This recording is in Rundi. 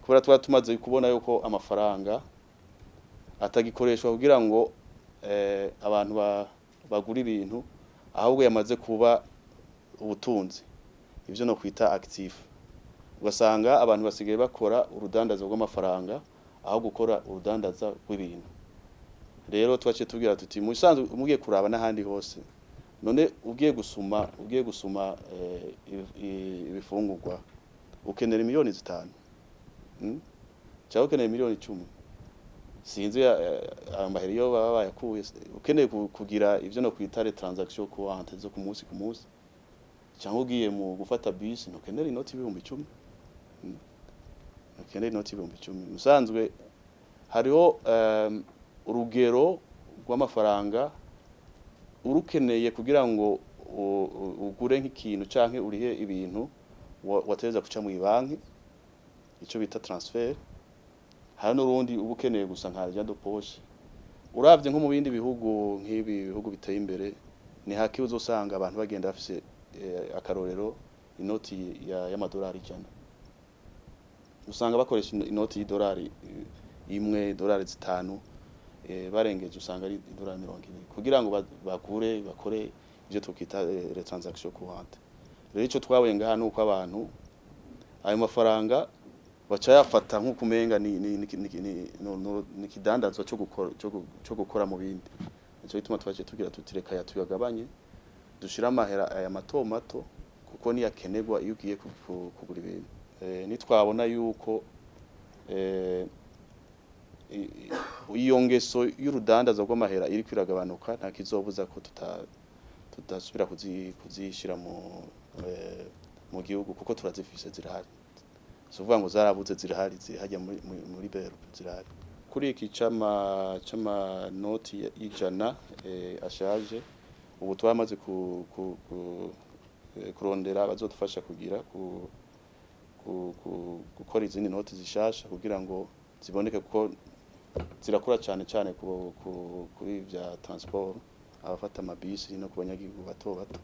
Kubera tuba tumaze kubona yuko amafaranga atagikoreshwa kugira ngo abantu bagura ibintu, ahubwo yamaze kuba ubutunzi, ivyo no kwita actif. Ugasanga abantu basigaye bakora urudandaza rw'amafaranga aho gukora urudandaza rw'ibintu. Rero twaciye tubwira tuti musanzwe mugiye kuraba n'ahandi hose, none ugiye gusuma ibifungurwa ukenera miliyoni 5, Cyangwa ukeneye miliyoni 10, sinzi ayo mahera iyo baba bayakuye. Ukeneye kugira ivyo no kwita les transactions courantes zo ku munsi ku munsi, cyangwa ugiye mu gufata bisi, ntukenera inoti y'ibihumbi 10, Ntukenera inoti y'ibihumbi 10. Musanzwe hariho urugero rw'amafaranga urukeneye kugira ngo ugure nk'ikintu canke urihe ibintu wategerezwa guca mu banki, ico bita transfert. Hari n'urundi uba ukeneye gusa nka argent de poche. Uravye nko mu bindi bihugu, nk'ibi bihugu biteye imbere, ni hake uzosanga abantu bagenda bafise, akarorero, inoti y'amadolari 100. Usanga bakoresha inoti y'idolari 1, idolari 5, barengeje usanga ari idolari 20, kugira ngo bagure, bakore ivyo twita les transactions courantes. Rero ico twabonye ngaha nuko abantu ayo mafaranga baca yafata nk'uko umenga ni, no, no, ni ikidandazwa cyo gukora mu bindi. Nico gituma twaciye tugira tuti reka ya tuyagabanye, dushire amahera aya mato mato, kuko niyakenerwa iyo ugiye kugura ibintu. Nitwabona yuko iyo ngeso y'urudandaza rw'amahera iriko iragabanuka, nta kizobuza ko tudasubira kuzishira mu gihugu, kuko turazifise, zirahari. Si ukuvuga ngo zarabuze, zirahari, ziri hajya muri BRB, zirahari. Kuri iki c'ama noti y'100 ashaje, ubu twamaze kurondera abazodufasha kugira gukora izindi noti zishasha kugira ngo ziboneke, kuko zirakora cane cane kuri vya transport, abafata amabisi no ku banyagihugu bato bato.